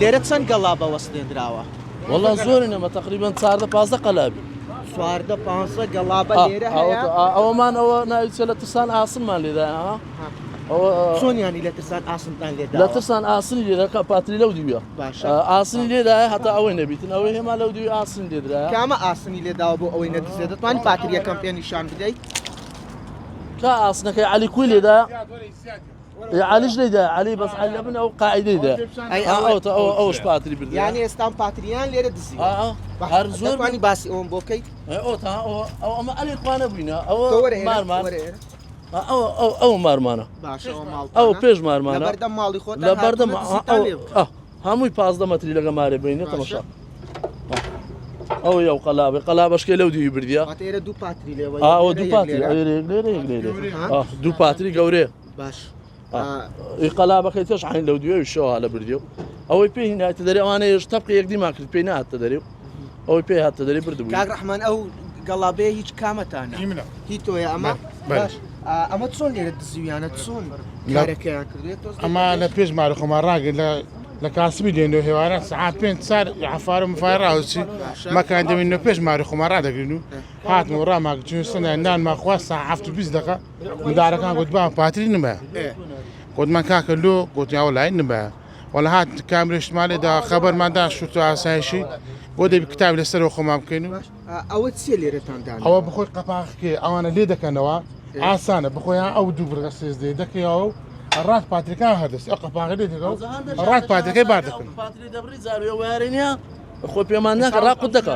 لێرە چەند گەڵابە وەستێنراوە؟ وەڵا زۆرین ئەمە تقریبا 14 15 قەلابی. 14 15 گەڵابە لێرە هەیە؟ ئەوەمان ئەوە ناوی چیە لە ترسان ئاسنمان لێدا ها ئەوە چۆن یانی لە ترسان ئاسنتان لێدا؟ لە ترسان ئاسنی لێدا کە پاتری لەو دیوە باشە ئاسنی لێدایە هەتا ئەوەی نەبیتن ئەوەی هێما لەو دیوی ئاسن لێدرایە. کامە ئاسنی لێداوە بۆ ئەوەی نەدزێت؟ دەتوانی پاتریەکەم پێ نیشان بدەیت؟ کا ئاسنەکەی عەلی کوی لێدا؟ عەلیش لێدا عەلی بەس عەلی لە من ئەو قاعدەی دا ئەی ئەو ئەو ئەوش پاتری برد یانی ئێستان پاتریان لێرە دزی هەر زۆر توانی باسی ئەوم بۆ بکەیت ئەو تا ئەو ئەمە ئەلی خوانە بووینە ئەوە مارمان ئەو ئەو ئەو مارمانە باشە ئەو پێش مارمانە لەبەردەم ماڵی خۆت لەبەردەم هەمووی 15 مەتری لەگە مارێ بینێ تەمەشا ئەو یو قەلابێ قەلابەشکەی لەو دیوی بردیە ئێرە دوو پاتری لێوە ئەوە دوو پاتری لێرە لێرە دوو پاتری گەورەیە باش ئی قەلابەکەی تێش عین لەو دیوی شەوە لە بردی و ئەوەی پێی هینایتە دەرێ ئەوانەیەش تەبقی یەکدیمان کرد پێی نهاتە دەرێ و ئەوەی پێی هاتە دەرێ بردبووی. کاک ڕەحمان ئەو گەڵابەیە هیچ کامەتانە؟ هی منە. هی تۆیە ئەمە؟ بەلێ. باش ئەمە چۆن لێرە دزیویانە چۆن کارەکەیان کردووە؟ تۆز ئەمە لە پێش ماڵی خۆمان ڕاگرت لە لە کاسبی دێنەوە هێواران سەعات پێنج چار عەفار و مفار ڕاوچی مەکان دەمینەوە پێش ماڵی خۆمان ڕادەگرین و هاتمەوە ڕاماگرت چون سنە نانمان خواست سەعات هەفت و 20 دەقە مندارەکان گوت با پاتری نمایە گوتمان کاکە لۆ گوتیان وەڵای نمایە وەڵا هات کامرێشتمان لێدا خەبەرمان دا شورتە ئاسایشی بۆ دەبی کتاب لەسەرەوە خۆمان بکەین و ئەوە چییە لێرەتان داناوە؟ ئەوە بخۆی قەپاخکێ ئەوانە لێ دەکەنەوە ئاسانە بخۆیان ئەو دوو بڕگە سێزدەیە دەکەیەوە و ڕات پاتریکان هەردەست ئەو قەپاغە لێ دەکەەوە ڕات پاتریکەی بار دەکەن پاتری دەبڕی جاروێ وارێ نییە خۆ پێمان ناکە ڕاقوت دەکا.